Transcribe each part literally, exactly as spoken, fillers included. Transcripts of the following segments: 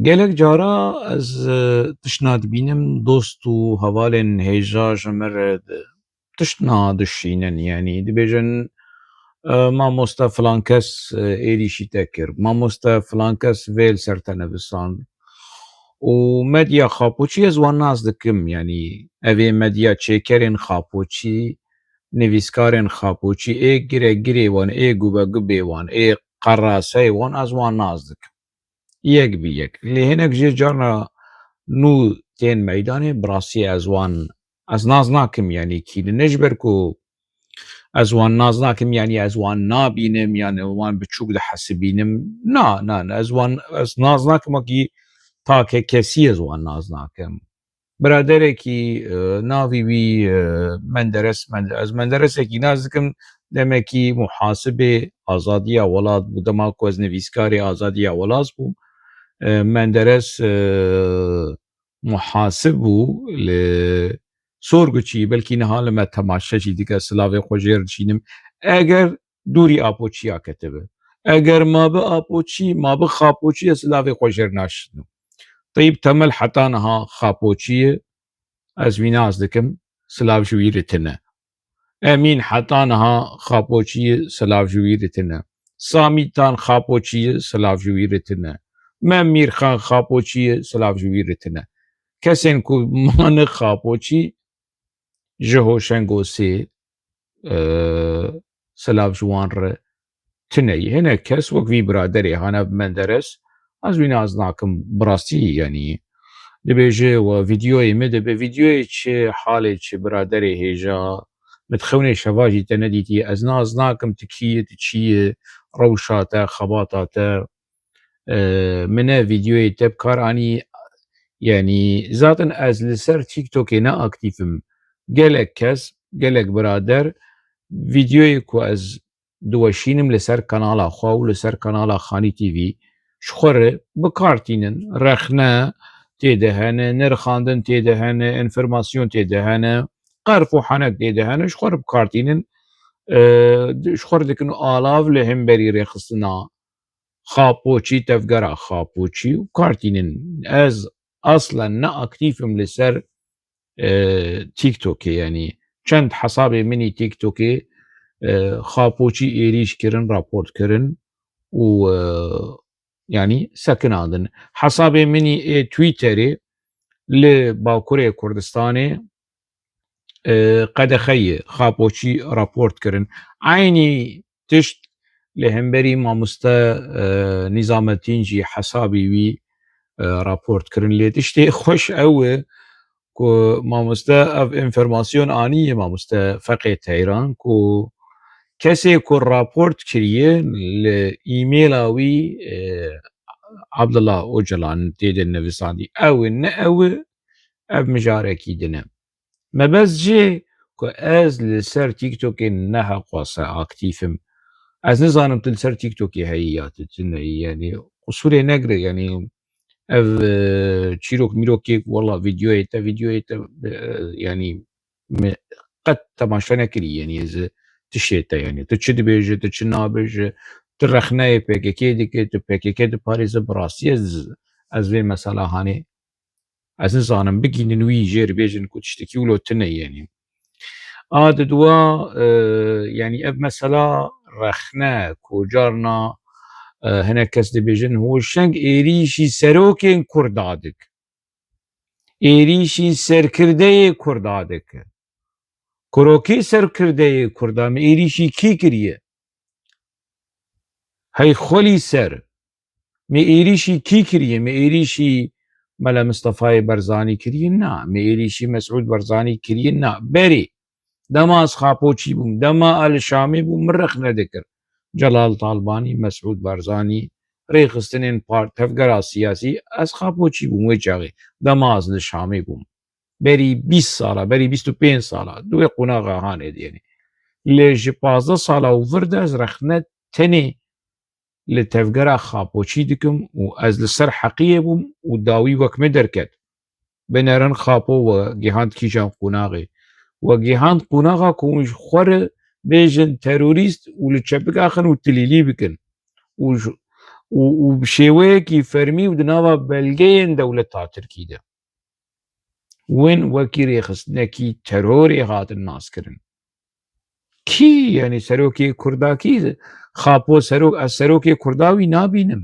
Gelek cara ez, e, tiştna dibînim, dost û hevalên hêja ji min re di-, tiştna dişînin, yanî dibêjin, e, mamoste filan kes, e, êrîşî te kir, mamoste filan kes vê li ser te nivisand. Û medya xapoçî ez wan nas dikim, yanî ev ê medya çêkerên xapoçî, nivîskarên xapoçî, ê giregirê wan, ê gubegubê wan, ê qeraseyê wan ez wan nas dikim. Yek bi yek. Lê hinek jê carna nû tên meydanê, bi rastî ez wan, ez nas nakim, yanî kî ne, ji ber ku ez wan nas nakim, yanî ez wan nabînim, yanî wan biçûk dihesibînim. Na, na, na, ez wan, ez nas nakim, wekî take kesî ez wan nas nakim. Biraderekî, e, navî wî, e, Menderes, Mende-, ez Menderesekî nas dikim, demekî muhasibê Azadiya Welat bû, dema ku ez nivîskarê Azadiya Welat bûm. E, Menderes, e, muhasib bû li Sorguçî, belkî niha li me temaşe jî dike, silavê xwe jê re dişînim. Eger dûrî Apoçiya ketibi. Eger ma bi Apoçî, ma bi Xapoçî, ez silavê xwe jê re naşînim. Teyîb Temel heta niha Xapoçî ye, ez wî nas dikim, silav ji wî re tune. Emîn heta niha Xapoçî ye, silav ji wî re tune. Samî Tan Xapoçî ye, silav ji wî re tune. Mem Mîrxan Xapoçî ye, silav ji wî re tune. Kesên ku mane Xapoçî, ji Hoşengosê, e, silav ji wan re tune ye. Hinek kes wek vî biraderê hane bi Menderes, ez wî nas nakim bi rastî, yanî dibêje we vîdyoyê min dibe, vîdyoyê çi, halê çi, biraderê hêja, min di xewnê şeva jî te nedîtiye, ez nas nakim tu kî yî, tu çi yî, rewşa te, xebata te, e, min ne vîdyoyê te bi kar anî, yanî zaten ez li ser TikTokê ne aktîf im. Gelek kes, gelek birader vîdyoyê ku ez diweşînim li ser kanala xwe û li ser kanala Xanî T V ji xwe re bi kar tînin. Rexne tê de hene, nirxandin tê de hene, enformasyon tê de hene, qerf û henek tê de hene, ji xwe re bi kar tînin. E, ji xwe re dikin alav li hemberî rêxistina Xapoçî, tevgera Xapoçî û kar tînin. Ez aslen ne aktîf im li ser, e, TikTokê, yanî çend hesabê min î TikTokê, e, Xapoçî êrîş kirin, raport kirin û, e, yanî sekinandin. Hesabê min î ê Twitterê li Bakurê Kurdistanê, e, qedexe ye, Xapoçî raport kirin. Eynî tişt li hemberî mamoste, e, Nîzametîn jî hesabî wî, e, raport kirin. Lê tiştê xweş ew e ku mamoste ev enformasyon aniye, mamoste Feqê Teyran, ku kesê ku raport kiriye li e-maila wî, e, Abdullah Ocalan tê de nivisandî. Ew e, ne ew e, ev mijarekî din e. Mebest jê ku ez li ser TikTokê ne heqwase aktîf im. Ez nizanim tu li ser TikTokê heyî ya tu, tu neyî, yanî qusûrê negire, yanî ev, e, çîrok mîrokê ku wela vîdyoyê te, vîdyoyê te, e, yanî me qet temaşe nekirî, yanî ez tiştê te, yanî tu çi dibêje, tu çi nabêje, tu rexneyê P K K dike, tu P K K diparêze, bi rastî ez, ez vê mesela hanê Ez nizanim, bigînin wî jê re bêjin ku tiştekî wilo tune, yanî. A di dua, e, yanî ev mesela rexne ku carna, e, hinek kes dibêjin, Hoşeng êrîşî serokên Kurda dik. Êrîşî serkirdeyê Kurda dik. Kurokê serkirdeyê Kurda me êrîşî kî kiriye? Hey xwelî ser. Me êrîşî kî kiriye? Me êrîşî Mele Mistefayê Barzanî kiriye? Na. Me êrîşî Mesûd Barzanî kiriye? Na. Berê. Dema ez Xapoçî bûm, dema ez li Şamê bûm, min rexne dikir. Celal Talbanî, Mesûd Barzanî, rêxistinên part-, tevgera siyasî, ez Xapoçî bûm wê çaxê. Dema ez li Şamê bûm. Berî bîst sala, berî bîst û pênc sala, di wê qonaxa hanê de, yanî. Lê ji pazdeh sala û vir de ez rexne tenê li tevgera Xapoçî dikim û ez li ser heqiyê bûm û dawî wek min derket. Binerin Xapo we gihand kîjan qonaxê. We gihand qonaxa ku hûn ji xwe re bêjin terorîst û li çepik axin û tilîlî bikin. Û ji, û, û bi şêweyekî fermî û di nava belgeyên dewleta Tirkî de win wekî rêxistinekî terorê hatin naskirin. Kî, yanî serokê Kurda kî? Xapo serok, ez serokê Kurda wî nabînim.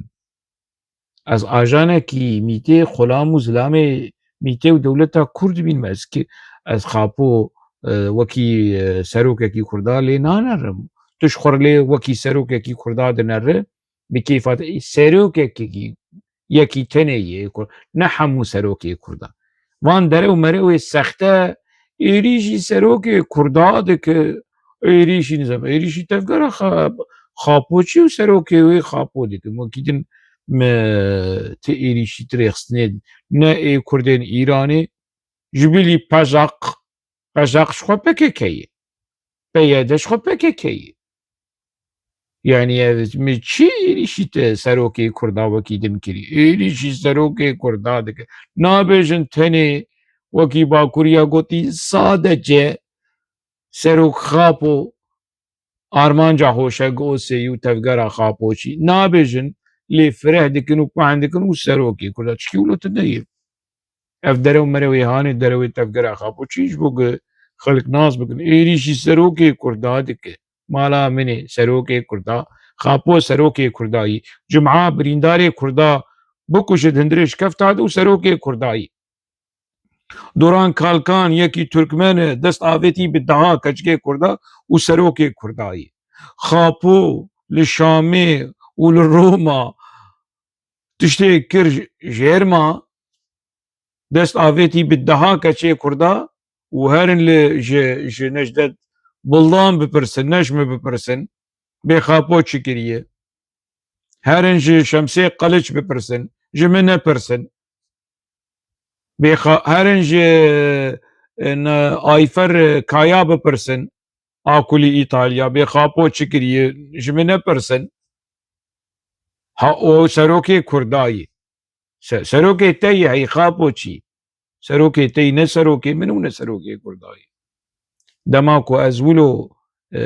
Ez ajanekî mîtê xulam û zilamê mîtê û dewleta Kurd bînim. Ez ki, ez Xapo, e, wekî, e, serokekî Kurda lê nanerim. Tu ji xwe lê wekî serokekî Kurda dineri, bi kêfa te, serokekî yekî tenê yê Kur-, ne hemû serokê Kurda. Van derew merewê sexte êrîşî serokê Kurda dike, êrîşî nizam, êrîşî tevgera Xa-, Xapoçî û serokê wê Xapo dikim. Wekî din me ti êrîşî ti rêxistinê ne ê Kurdên Îranê, ji bilî Pezaq, Pezaq ji xwe P K K ye. P Y D ji xwe P K K ye. Yanî ev min çi êrîşî te serokê Kurda wekî din kirî? Êrîşî serokê Kurda dike. Nabêjin tenê wekî Bakuriya gotî sadece serok Xapo armanca Hoşek Osê û tevgera Xapoçî. Nabêjin lê fireh dikin û pehn dikin û serokê Kurda. Çikî wilo tune ye. Ev derew merewê hanê derewê tevgera Xapoçî ji bo ku xelk nas bikin. Êrîşî serokê Kurda dike. Mala min ê serokê Kurda, Xapo serokê Kurda yî. Cuma birîndarê Kurda bikuje di hundirê şikefta de û serokê Kurda yî. Doran Kalkan yekî Turkmen e, dest avêtî bi deha keçikê Kurda û serokê Kurda yî. Xapo li Şamê û li Roma tiştê kir ji, ji hêrma, dest avêtî bi deha keçê Kurda û herin li ji, ji Necdet Buldan bipirsin, ne ji min bipirsin, bê Xapo çi kiriye? Herin ji Şemsê Qiliç bipirsin, ji min nepirsin. Bê Xa-, herin ji, e, ne, Ayfer Kaya bipirsin, a kulî Îtalya, bê Xapo çi kiriye, ji min nepirsin. Ha, o serokê Kurda yî. Se-, serokê te yî, hey Xapo çi? Serokê te yî, ne serokê min û ne serokê Kurda yî. Dema ku ez wilo, e,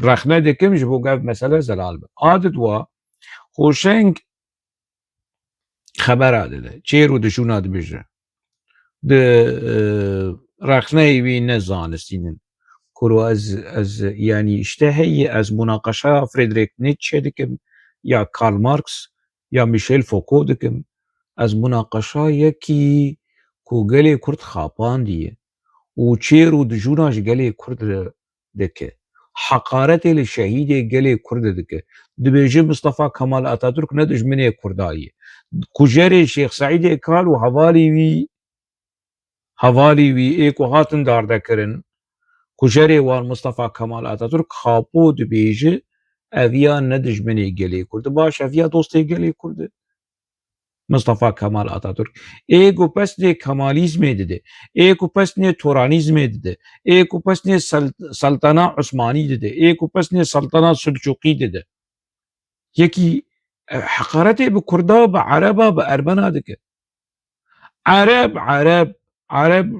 rexne dikim, ji bo ku ev mesele zelal be. A di dua, Hoşeng xebera dide, çêr û dijûna dibêje. Di, e, rexneyê wî ne zanistî nin. Kuro ez, ez, yanî işte heye, ez munaqeşa Friedrich Nietzsche dikim, ya Karl Marx, ya Michel Foucault dikim. Ez munaqeşa yekî ku gelê Kurd xapandiye û çêr û dijûna ji gelê Kurd re dike. Heqaretê li şehîdê gelê Kurd dike. Dibêje Mustafa Kemal Atatürk ne dijminê Kurda ye. Kujerê Şêx Seîdê Kal û hevalî wî, hevalî wî ê ku hatin dardekirin, kujerê wan Mustafa Kemal Atatürk Xapo dibêje, eviya ne dijminê gelê Kurd e. Baş, eviya dostê gelê Kurd e. Mustafa Kemal Atatürk. Ê ku pesnê Kemalîzmê dide, ê ku pesnê Toranîzmê dide, ê ku pesnê Sel-, Seltana Osmanî dide, ê ku pesnê Seltana Selçûqî dide. Yekî, e, heqaretê bi Kurda, bi Ereba, bi Ermena dike. Ereb, Ereb, Ereb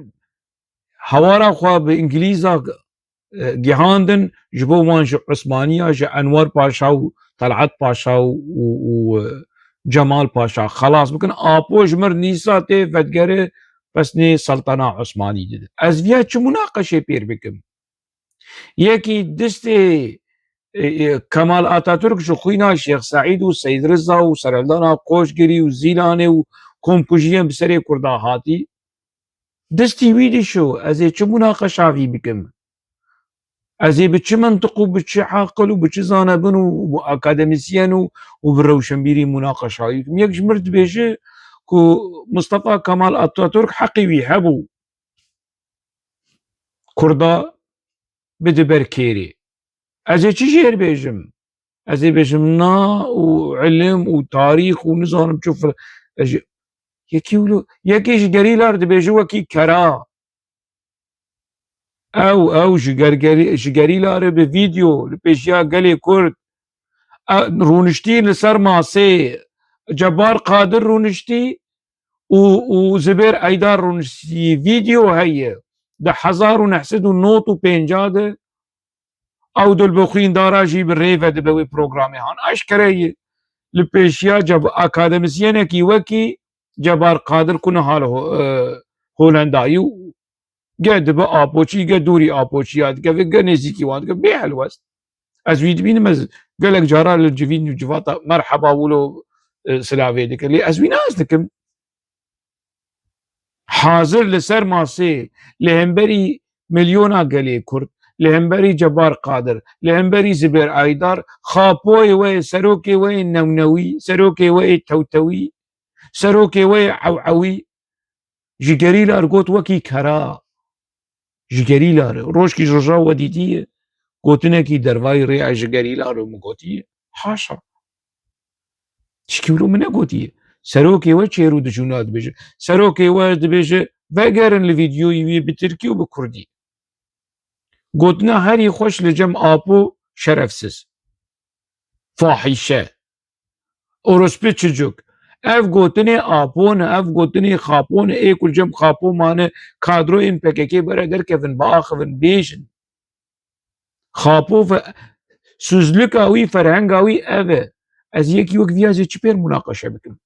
hewara xwe bi Îngilîza, e, gihandin, ji bo wan ji Osmaniya, ji Enwer Paşa û Telhat Paşa û, û, û, e, Cemal Paşa xelas bikin. Apo ji mir nîsa tê vedigerê pesnê Seltana Osmanî dide. Ez viya çi munaqeşê pêr bikim? Yekî distê, e, e, Kemal Atatürk ji xwîna Şêx Seîd û Seyd Riza û sereldana Qoşgirî û Zîlanê û komkujiyên bi serê Kurda hatî. Distî wî dişo, ez ê çi munaqeşa vî bikim? Ez ê bi çi mintiq û bi çi aqil û bi çi zanebin û, û akademisyen û, û bi rewşenbîrî munaqeşa wî bikim? Yek ji mir dibêje ku Mustafa Kemal Atatürk heqî wî hebû. Kurda bide ber kêrê. Ez ê çi jêr bêjim? Ez ê bêjim na û ilim û tarîx û nizanim çi fir-, ez jê-, yekî wilo, yekê ji gerîla re dibêje wekî kera. Ew, ew ji ger-, gerî-, ji gerîla re bi vîdeo li pêşiya gelê Kurd, e, rûniştî li ser masê Cebar Qadir rûniştî û, û Zibêr Eydar rûniştî. Vîdeo heye. Di hezar û neh sed û nod û pêncî de ew dil bi xwîndara jî bi rê ve dibe wê programê han. Eşkere ye. li pêşiya ceb-, akademisyenekî wekî Cebar Qadir ku niha li Ho-, e, Holendayî û ge dibe Apoçî, ge dûrî Apoçiya dikeve, ge nêzîkî wan dike, bê helwest. Ez wî dibînim, ez gelek cara li civîn û civata merheba wilo, e, silavê dike. Lê ez wî nas dikim. Hazir li ser masê, li hemberî milyona gelê Kurd, li hemberî Cebar Qadir, li hemberî Zibêr Aydar, xapoyê we yê, serokê we yê newnewî, serokê we yê tewtewî, serokê we yê ewewî, ji gerîla re got wekî kera. Ji gerîla re. Rojkî ji roja we dîtiye. Gotinekî dervayî rêya ji gerîla re min gotiye. Haşa. Tişkî wilo min negotiye. Serokê we çêr û dijûna dibêje. Serokê we dibêje, vegerin li vîdyoyî wî bi tirkî û bi kurdî. Gotina herî xweş li cem Apo şerefsiz. Fahîşe. Orospu çocuk. Ev gotinê Apo ne, ev gotinê Xapo ne, ê ku li cem Xapo mane, kadroyên P K K bere derkevin, biaxivin, bêjin. Xapo fe-, suzlika wî, ferhenga wî ev e. Ez yekî wek vî ez ê çi pêr munaqeşe bikim?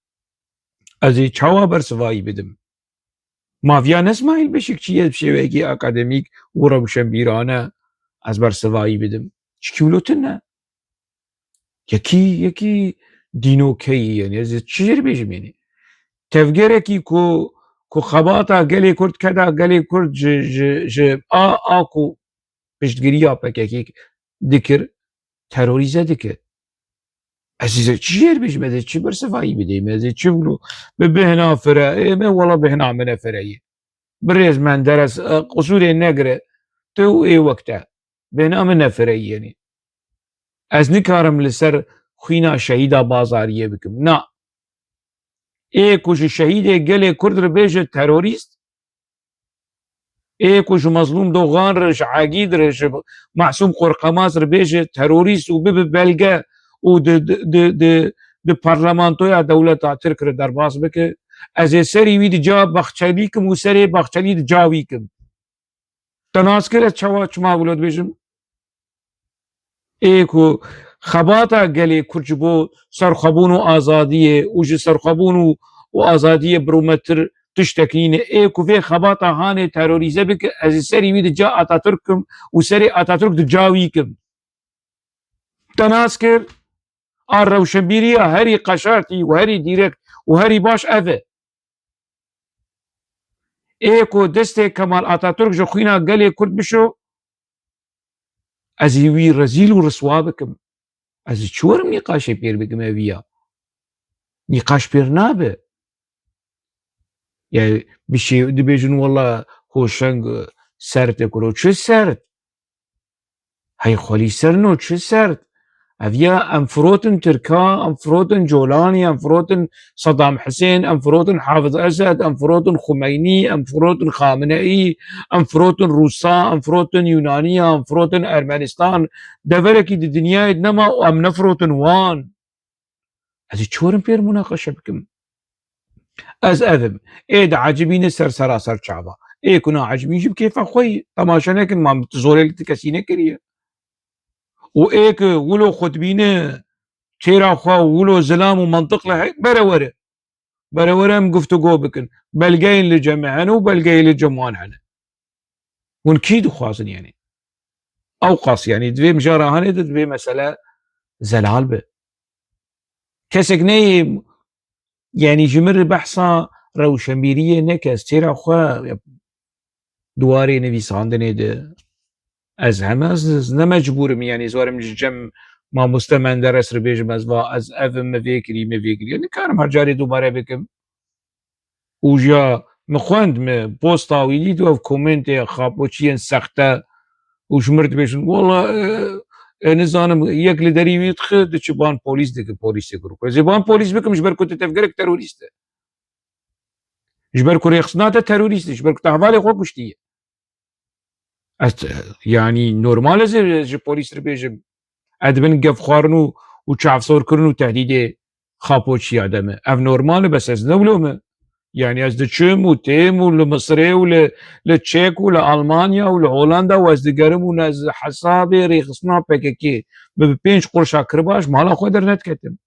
Ez ê çawa bersivayî bidim? Ma viya ne Smaîl Beşikçî ye bi şêweyekî akademîk û rewşenbîrane ez bersivayî bidim? Çikî wilo tune. Yekî, yekî dînokeyî, yani ez ê çi jê re bêjim yani? Tevgerekî ku, ku xebata gelê Kurd, keda gelê Kurd ji, ji, ji a, a ku piştgiriya P K K dikir, terorîze dike. Ez ê çi jê re bêjim, ez ê çi bersivayî bideyim, ez ê çi wilo bi bêhna fire, ê me wela bêhna min ne fire ye. Birêz Menderes, e, qisûrê negire, tu ê wek te. Bêhna min ne fire ye, yani. Ez nikarim li ser xwîna şehîda Bazariyê bikim. Na. Ê ku ji şehîdê gelê Kurd re bêje terorîst, ê ku ji Mezlûm Dogan re, ji Egîd re, ji Masûm Qorqemaz re bêje terorîst û bibe belge û di, di, di, di, di parlamentoya dewleta Tirk re derbas bike, ez ê serî wî di ca Baxçelî kim û serê Baxçelî di ca wî kim. Te nas kir ez çawa, çima wilo dibêjim? Ê ku xebata gelê Kurd ji bo serxwebûn û azadiyê û ji serxwebûn û, û azadiyê birûmetir tiştek nîne. Ê ku vê xebata hanê terorîze bike, ez ê serî wî di ca Atatürk kim û serê Atatürk di ca wî kim. Te nas kir, a rewşenbîriya herî qeşartî û herî dîrekt û herî baş ev e. Ê ku destê Kemal Atatürk ji xwîna gelê Kurd bişo, ez ê wî rezîl û riswa bikim. Ez ê çi werim nîqaşê pêr bikim eviya? Nîqaş pêr nabe. Yani bi şey dibêjin, wela hoşeng sert e kuro. Çi sert? Hey xwelî ser no çi sert? Ev ya em firotin Tirka, em firotin Colanî, em firotin Saddam Husên, em firotin Hafiz Esed, em firotin Xumeynî, em firotin Xameneî, em firotin Rûsa, em firotin Yunaniya, em firotin Ermenistan. Deverekî di dinyayê de nema û em nefirotin wan. Ez ê çi werim pêr munaqeşe bikim? Ez ev im. Ê diecibîne ser sera ser çava. Ê ku naecibîn jî bi kêfa xwe yî. Temaşe nekin, ma min tu zorê li ti kesî nekiriye. Û ê ku wilo xwe dibîne çêra xwe û wilo zilam û mantiq li heyî, bere were. Bere were em guftûgo bikin. Belgeyên li cem me hene û belgeyê li cem wan hene. Hûn kî dixwazin yani? Ewqas yani di vê mijara hanê de divê mesele zelal be. Kesek neyê yani ji min re behsa rewşenbîriyê neke, ez têra xwe di warê nivîsandinê de ez hem ez, ez ne mecbûr im yani ez werim ji cem mamoste Menderes re bêjim ez va ez ev im, me vê kirî, me vê kirî. Nikarim her carê dubare bikim. Û jiya min xwend, min posta wî dît û ev komentê xapoçiyên sexte û ji mir dibêjin, wela, e, e, nizanim, yek li derî wî dixe, diçi ban polîs dike, polîsê kir. Ez ê ban polîs bikim, ji ber ku tu tevgerek terorîst e. Ji ber ku rêxistina te terorîst e, ji ber ku te hevalê xwe kuştiye. Ez, yanî normal e ez ji polîs re bêjim. Ez di bin gefxwarin û, û çavsorkirin û tehdîdê xapoçiya de me. Ev normal e, bes ez ne wilo me. Yanî ez diçim û têm û li Misirê û li, li Çek û li Almanya û li Holanda û ez digerim û ez hesabê rêxistina P K K bi, bi pênc qurşa kirbaş mala xwe dernediketim.